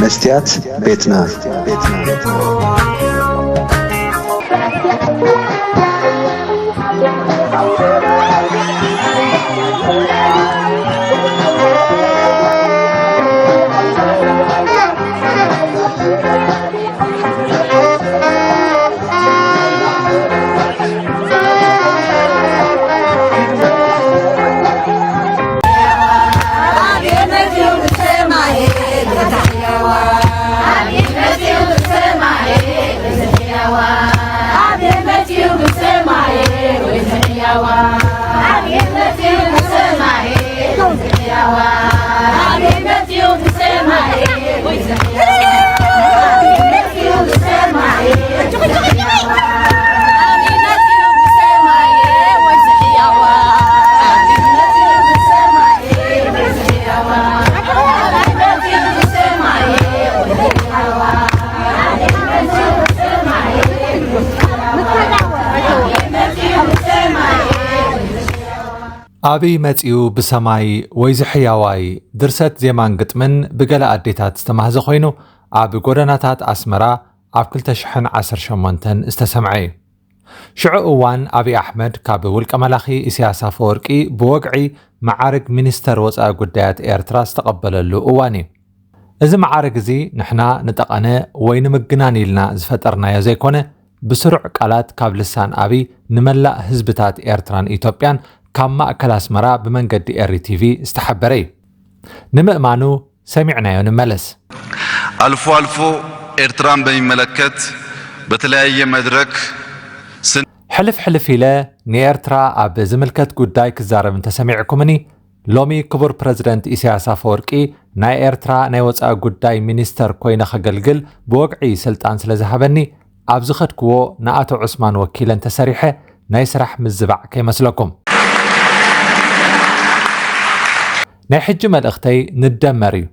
መስትያት ቤትና። ኣብይ መጺኡ ብሰማይ ወይ ዝሕያዋይ። ድርሰት፣ ዜማን ግጥምን ብገለ ኣዴታት ዝተማህዘ ኮይኑ፣ ኣብ ጎደናታት ኣስመራ ኣብ ክልተ ሽሕን ዓሰርተ ሸሞንተን ዝተሰምዐ እዩ። ሽዑ እዋን ኣብይ ኣሕመድ ካብ ውልቀ መላኺ ኢሳያስ ኣፈወርቂ ብወግዒ መዓርግ ሚኒስተር ወጻኢ ጉዳያት ኤርትራ ዝተቐበለሉ እዋን እዩ። እዚ መዓርግ እዚ ንሕና ንጠቐነ ወይ ንምግናን ኢልና ዝፈጠርናዮ ዘይኮነ፣ ብስሩዕ ቃላት ካብ ልሳን ኣብይ ንመላእ ህዝብታት ኤርትራን ኢትዮጵያን ካብ ማእከል ኣስመራ ብመንገዲ ኤሪ ቲቪ ዝተሓበረ እዩ። ንምእማኑ ሰሚዕናዮ ንመለስ። አልፎ አልፎ ኤርትራን በሚመለከት በተለያየ መድረክ ስን- ሕልፍ ሕልፍ ኢለ ንኤርትራ ኣብ ዝምልከት ጉዳይ ክዛረብ እንተሰሚዕኩምኒ፣ ሎሚ ክቡር ፕረዚደንት ኢሳያስ ኣፈወርቂ ናይ ኤርትራ ናይ ወጻኢ ጉዳይ ሚኒስተር ኮይነ ከገልግል ብወግዒ ስልጣን ስለ ዝሃበኒ፣ ኣብ ዝኸድክዎ ንኣቶ ዑስማን ወኪለ እንተሰሪሐ ናይ ስራሕ ምዝባዕ ከይመስለኩም። ናይ ሕጂ መልእኽተይ ንደመር እዩ።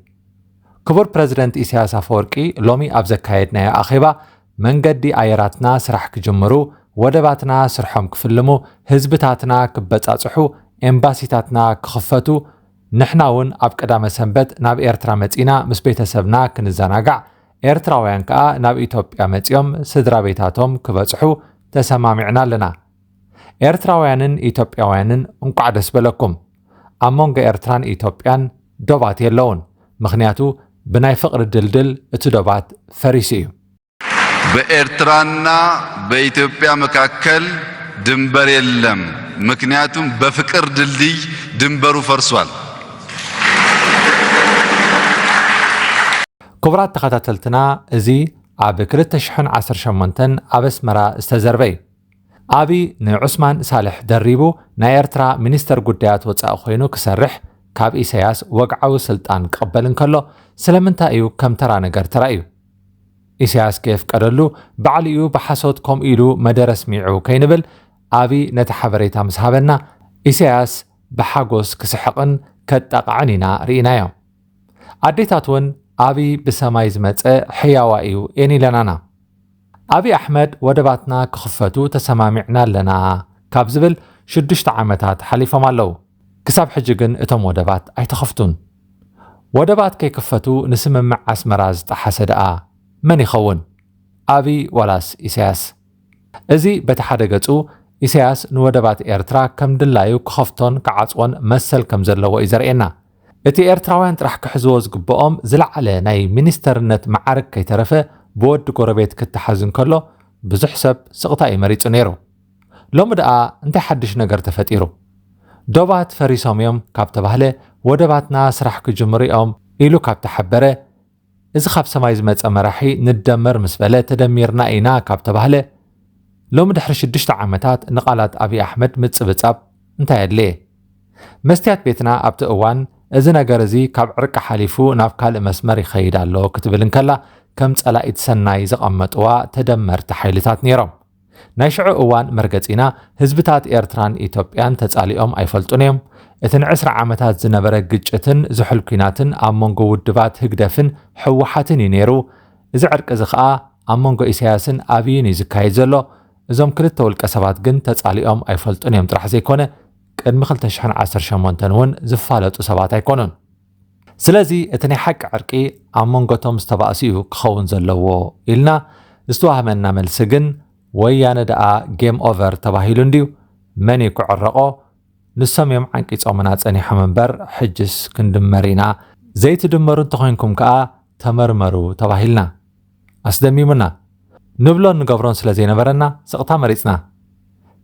ክቡር ፕረዚደንት ኢሳያስ ኣፈወርቂ ሎሚ ኣብ ዘካየድናዮ ኣኼባ፣ መንገዲ ኣየራትና ስራሕ ክጅምሩ፣ ወደባትና ስርሖም ክፍልሙ፣ ህዝብታትና ክበጻጽሑ፣ ኤምባሲታትና ክኽፈቱ፣ ንሕና እውን ኣብ ቀዳመ ሰንበት ናብ ኤርትራ መጺና ምስ ቤተሰብና ክንዘናጋዕ፣ ኤርትራውያን ከኣ ናብ ኢትዮጵያ መጺኦም ስድራ ቤታቶም ክበጽሑ ተሰማሚዕና ኣለና። ኤርትራውያንን ኢትዮጵያውያንን እንቋዕ ደስ በለኩም። ኣብ መንጎ ኤርትራን ኢትዮጵያን ዶባት የለውን። ምኽንያቱ ብናይ ፍቕሪ ድልድል እቲ ዶባት ፈሪሱ እዩ። በኤርትራና በኢትዮጵያ መካከል ድንበር የለም። ምክንያቱም በፍቅር ድልድይ ድንበሩ ፈርሷል። ክቡራት ተኸታተልትና፣ እዚ ኣብ ክልተ ሽሕን ዓሰርተ ሸሞንተን ኣብ ኣስመራ ዝተዘርበ እዩ። ኣብይ ንዑስማን ሳልሕ ደሪቡ ናይ ኤርትራ ሚኒስተር ጉዳያት ወጻኢ ኮይኑ ክሰርሕ ካብ ኢሳያስ ወግዓዊ ስልጣን ክቕበል እንከሎ፣ ስለምንታይ እዩ ከም ተራ ነገር ተራእዩ? ኢሳያስ ከየፍቀደሉ ባዕሊኡ ብሓሶት ከምኡ ኢሉ መደረ ኣስሚዑ ከይንብል፣ ኣብይ ነቲ ሓበሬታ ምስ ሃበና፣ ኢሳያስ ብሓጎስ ክስሕቕን ከጣቕዕን ኢና ርኢናዮ። ኣዴታት እውን ኣብይ ብሰማይ ዝመጸ ሕያዋ እዩ እየን ኢለናና። ኣብይ ኣሕመድ ወደባትና ክኽፈቱ ተሰማሚዕና ኣለና ካብ ዝብል ሽዱሽተ ዓመታት ሓሊፎም ኣለዉ። ክሳብ ሕጂ ግን እቶም ወደባት ኣይተኸፍቱን። ወደባት ከይክፈቱ ንስምምዕ ኣስመራ ዝጠሓሰ ደኣ መን ይኸውን? ኣብይ ዋላስ ኢሳያስ? እዚ በቲ ሓደ ገጹ ኢሳያስ ንወደባት ኤርትራ ከም ድላዩ ክኸፍቶን ክዓጽዎን መሰል ከም ዘለዎ እዩ ዘርእየና። እቲ ኤርትራውያን ጥራሕ ክሕዝዎ ዝግብኦም ዝለዓለ ናይ ሚኒስተርነት መዓርግ ከይተረፈ ብወዲ ጎረቤት ክተሓዝ እንከሎ ብዙሕ ሰብ ስቕታ እዩ መሪጹ ነይሩ። ሎሚ ደኣ እንታይ ሓድሽ ነገር ተፈጢሩ? ዶባት ፈሪሶም እዮም ካብ ተባህለ፣ ወደባትና ስራሕ ክጅምሩ እዮም ኢሉ ካብ ተሓበረ፣ እዚ ካብ ሰማይ ዝመጸ መራሒ ንደመር ምስ በለ ተደሚርና ኢና ካብ ተባህለ፣ ሎሚ ድሕሪ ሽዱሽተ ዓመታት ንቓላት ኣብይ ኣሕመድ ምጽብጻብ እንታይ ኣድለየ? መስትያት ቤትና ኣብቲ እዋን እዚ ነገር እዚ ካብ ዕርቂ ሓሊፉ ናብ ካልእ መስመር ይኸይድ ኣሎ ክትብል እንከላ፣ ከም ጸላኢት ሰናይ ዘቐመጥዋ ተደመርቲ ሓይልታት ነይሮም። ናይ ሽዑ እዋን መርገጺና፣ ህዝብታት ኤርትራን ኢትዮጵያን ተጻሊኦም ኣይፈልጡን እዮም። እቲ ንዕስራ ዓመታት ዝነበረ ግጭትን ዝሑል ኲናትን ኣብ መንጎ ውድባት ህግደፍን ህወሓትን እዩ ነይሩ። እዚ ዕርቂ እዚ ኸኣ ኣብ መንጎ ኢሳያስን ኣብይን እዩ ዝካየድ ዘሎ። እዞም ክልተ ውልቀ ሰባት ግን ተጻሊኦም ኣይፈልጡን እዮም ጥራሕ ዘይኮነ፣ ቅድሚ ክልተ ሽሕን ዓሰርተ ሸሞንተን እውን ዝፋለጡ ሰባት ኣይኮኑን። ስለዚ እቲ ናይ ሓቂ ዕርቂ ኣብ መንጎቶም ዝተባእሱ እዩ ክኸውን ዘለዎ ኢልና ዝተዋህመና መልሲ ግን፣ ወያነ ደኣ ጌም ኦቨር ተባሂሉ እንድዩ፣ መን እዩ ክዕረቆ? ንሶም እዮም ዓንቂጾምና ጸኒሖም እምበር፣ ሕጅስ ክንድመር ኢና። ዘይትድመሩ እንተኾይንኩም ከኣ ተመርመሩ ተባሂልና። ኣስደሚሙና። ንብሎን ንገብሮን ስለ ዘይነበረና ስቕታ መሪጽና።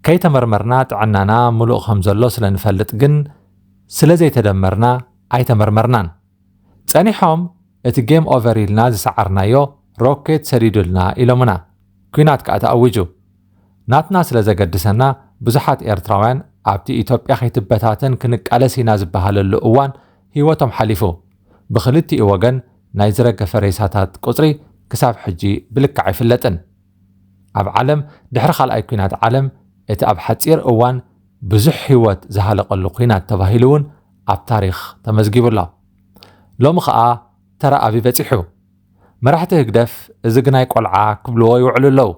ከይተመርመርና ጥዕናና ምሉእ ከም ዘሎ ስለ ንፈልጥ ግን፣ ስለ ዘይተደመርና ኣይተመርመርናን። ጸኒሖም እቲ ጌም ኦቨር ኢልና ዝሰዓርናዮ ሮኬት ሰዲዱልና ኢሎምና። ኲናት ከኣ ተኣዊጁ። ናትና ስለ ዘገድሰና ብዙሓት ኤርትራውያን ኣብቲ ኢትዮጵያ ከይትበታተን ክንቃለስ ኢና ዝበሃለሉ እዋን ህይወቶም ሓሊፉ። ብኽልቲኡ ወገን ናይ ዝረገፈ ሬሳታት ቁጽሪ ክሳብ ሕጂ ብልክዕ ኣይፍለጥን። ኣብ ዓለም ድሕሪ ካልኣይ ኲናት ዓለም እቲ ኣብ ሓጺር እዋን ብዙሕ ህይወት ዝሃለቐሉ ኲናት ተባሂሉ እውን ኣብ ታሪኽ ተመዝጊቡ ኣሎ። ሎሚ ኸኣ ተራ ኣብይ በጺሑ። መራሕቲ ህግደፍ እዚ ግናይ ቆልዓ ክብልዎ ይውዕሉ ኣለዉ።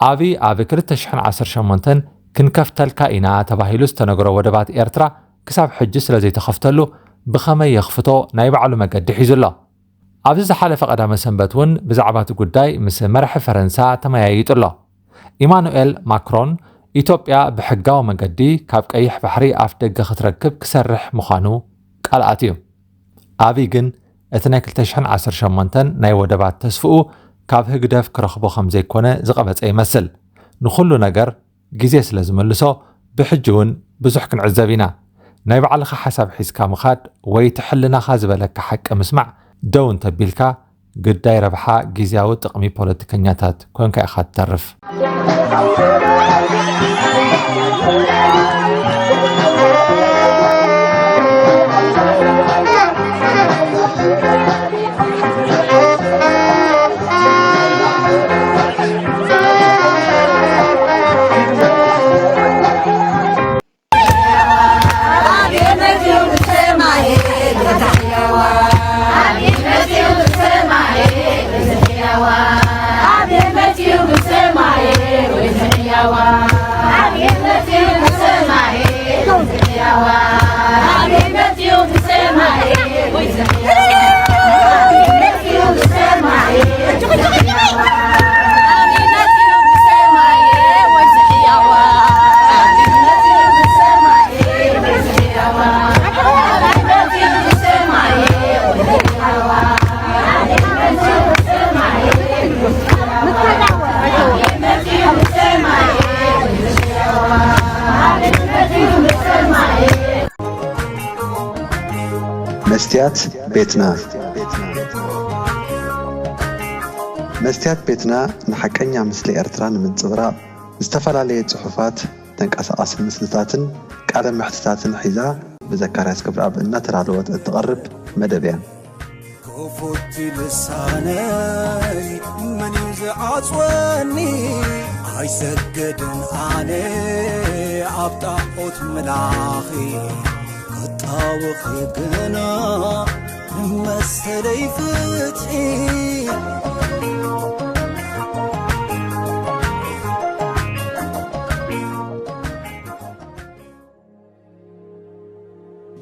ኣብይ ኣብ ክልተ ሽሕን ዓሰርተ ሸሞንተን ክንከፍተልካ ኢና ተባሂሉ ዝተነግሮ ወደባት ኤርትራ ክሳብ ሕጂ ስለ ዘይተኸፍተሉ ብኸመይ የኽፍቶ ናይ ባዕሉ መገዲ ሒዙ ኣሎ። ኣብዚ ዝሓለፈ ቀዳመ ሰንበት እውን ብዛዕባ እቲ ጉዳይ ምስ መራሒ ፈረንሳ ተመያይጡ ኣሎ። ኢማኑኤል ማክሮን ኢትዮጵያ ብሕጋዊ መገዲ ካብ ቀይሕ ባሕሪ ኣፍ ደገ ክትረክብ ክሰርሕ ምዃኑ ቃል ኣትዩ። ኣብይ ግን እቲ ናይ ክልተ ሽሕን ዓሰርተ ሸሞንተን ናይ ወደባት ተስፍኡ ካብ ህግደፍ ክረኽቦ ከም ዘይኮነ ዝቐበጸ ይመስል። ንኹሉ ነገር ግዜ ስለ ዝመልሶ ብሕጂ እውን ብዙሕ ክንዕዘብ ኢና። ናይ ባዕልኻ ሓሳብ ሒዝካ ምኻድ ወይ እቲ ሕልናኻ ዝበለካ ሓቂ ምስማዕ ደው እንተቢልካ ግዳይ ረብሓ ግዝያዊ ጥቕሚ ፖለቲከኛታት ኮንካ ኢኻ ትተርፍ። መስትያት ቤትና። መስትያት ቤትና ንሓቀኛ ምስሊ ኤርትራ ንምንጽብራቕ ዝተፈላለየ ጽሑፋት፣ ተንቀሳቓሲ ምስልታትን ቃለ መሕትታትን ሒዛ ብዘካርያስ ክብረኣብ እናተዳለወት እትቐርብ መደብ እያ። ክፉት ልሳነይ መን እዩ ዝዓጽወኒ? ኣይሰግድን ኣነ ኣብ ጣዖት ምላኺ፣ ክጣወኺ ግና ንመሰለይ ፍትሒ።